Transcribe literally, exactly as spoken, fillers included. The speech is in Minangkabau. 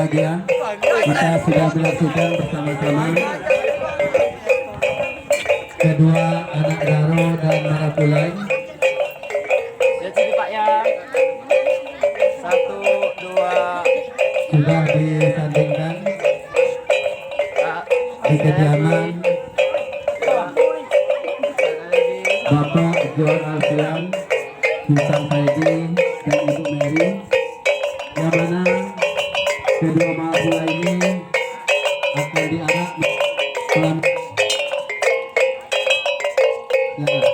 Ya, kita sudah menyaksikan bersama-sama kedua anak Daro dan Marapulai. Ya, sini, Pak, ya. Satu, dua. Sudah disandingkan di kediaman Bapak John Alfian, Bintang Saidi, dan Ibu Mary, yang mana kedua mempelai ini akan diarak malam. Ya.